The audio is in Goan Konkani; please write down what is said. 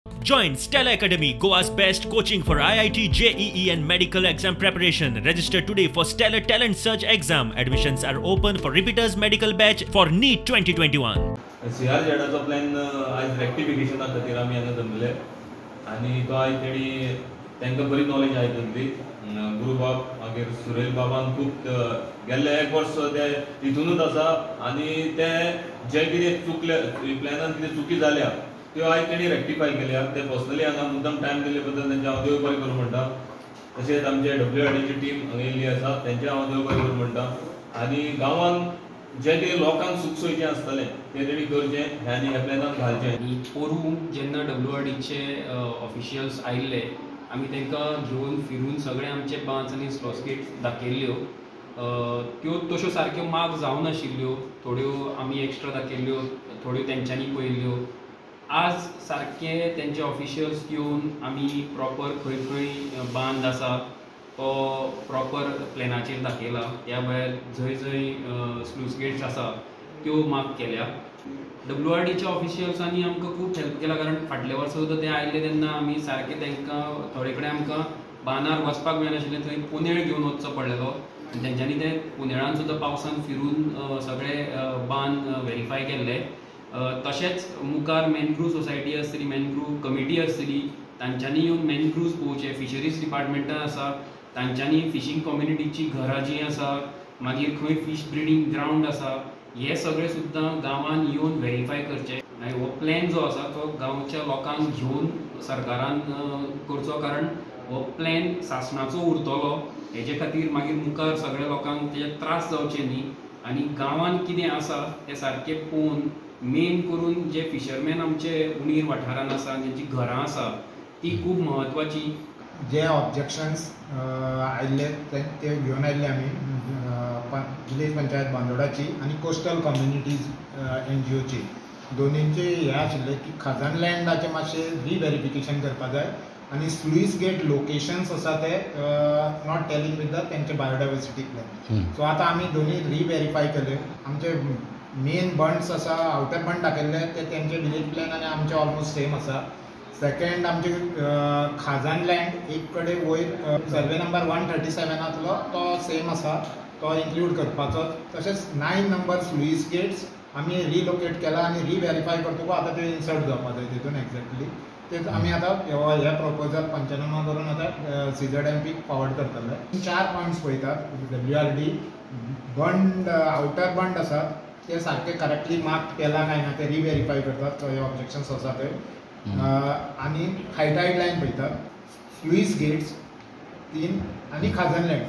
Join Stella Academy, Goa's best coaching for IIT, JEE and medical exam preparation. Register today for Stellar Talent Search exam. Admissions are open for repeaters medical batch for NEET 2021. सीआरझेडाचो plan आयज रेक्टिफिकेशना खातीर आमी हांगा जमले आनी तो आयज तेणी तांकां बरी नॉलेज आयज दिली. गुरुबाब मागीर सुरेल बाबान खूब गेल्ले एक वर्स ते हितूनच आसा आनी ते जे कितें चुकले प्लॅनान कितें चुकी जाल्या त्यो आयज तेणी रेक्टिफाय केल्या. ते पर्सनली हांगा मुद्दम टायम दिल्ले बद्दल तेंचे हांव देव बरें करूं म्हणटा. तशेंच आमचे WRDची टीम हांगा येयल्ली आसा तेंचे हांव देव बरें करूं म्हणटा. आनी गांवांत जे कितें लोकांक सुख सोयीचें आसतलें तें तेणी करचें आनी ह्या प्लॅनान घालचें. आनी पोरूं जेन्ना WRDचे ऑफिशियल्स आयिल्ले आमी तांकां घेवन फिरून सगळे आमचे बांच आनी स्लॉस गेट दाखयल्ल्यो. त्यो तश्यो सारक्यो मार्क जावनाशिल्ल्यो, थोड्यो आमी एक्स्ट्रा दाखयल्ल्यो, थोड्यो तेंच्यांनी पळयल्ल्यो. आज सारके तेंचे ऑफिशियल्स येवन आमी प्रॉपर खंय खंय बांद आसा तो प्रॉपर प्लॅनाचेर दाखयला. त्या भायर जंय जंय स्लूस गेट्स आसा त्यो मार्क केल्या. WRDच्या ऑफिशियल्सांनी आमकां खूब हेल्प केला, कारण फाटल्या वर्सा सुद्दां ते आयिल्ले तेन्ना आमी सारके तांकां थोडे कडेन आमकां बांदार वचपाक मेळनाशिल्लें, थंय पोनेळ घेवन वचचो पडलेलो आनी तेंच्यांनी ते पोनेळान सुद्दां पावसान फिरून सगळे बांद व्हेरीफाय केल्ले. तशेंच मुखार मॅनग्रूव सोसायटी आसतली, मॅनग्रूव कमिटी आसतली, तांच्यांनी येवन मॅनग्रूव्स पळोवचे. फिशरीज डिपार्टमेंटान आसा तांच्यांनी फिशींग कम्युनिटीची घरां जीं आसा, मागीर खंय फीश ब्रिडींग ग्रावंड आसा, हे सगळे सुद्दां गांवान येवन व्हेरीफाय करचे. आनी हो प्लॅन जो आसा तो गांवच्या लोकांक घेवन सरकारान करचो, कारण हो प्लॅन सासणाचो उरतलो. हेजे खातीर मागीर मुखार सगळ्या लोकांक तेजे त्रास जावचे न्ही. आनी गांवान कितें आसा तें सारकें पळोवन मेन करून जे फिशरमॅन आमचे उणीर वाठारान आसा, जेंची घरां आसा ती खूब म्हत्वाची. जे ऑब्जेक्शन्स आयिल्ले ते घेवन आयिल्ले आमी विलेज पंचायत बांदोडाची आनी कोस्टल कम्युनिटीज NGOची दोनींचे हें आशिल्लें की खाजन लँडाचें मातशें रिव्हेरिफिकेशन करपा जाय आनी स्लुईस गेट लोकेशन्स आसा ते not telling with the तेंचे बायोडायवर्सिटी प्लॅन. सो आतां आमी दोनी रिव्हेरीफाय केले. आमचे मेन बंड्स आसा, आवटर बंड दाखयल्ले ते तेंचे विलेज प्लॅन आनी आमचे ऑलमोस्ट सेम आसा. सेकंड आमचे खाजन लँड एक कडेन वयर सर्वे नंबर 137 तो सेम आसा, तो इन्क्लूड करपाचो. तशेंच 9 नंबर स्लुईस गेट्स आमी रिलोकेट केला आनी रिव्हेरीफाय करतकूच आतां ते इन्सर्ट जावपा जाय तितून एक्झॅक्टली. ते आमी आतां हे प्रपोजल पंचनामा करून आतां CZMP forward करतले. 4 पॉयंट्स पळयतात WRD बंड, आवटर बंड आसा ते सारके करेक्टली मार्क केला काय ना ते रिव्हेरीफाय करतात, थंय ऑब्जेक्शन्स आसा ते, आनी हाय टायड लायन पळयतात, स्लुईस गेट्स 3 आनी खाजन लँड.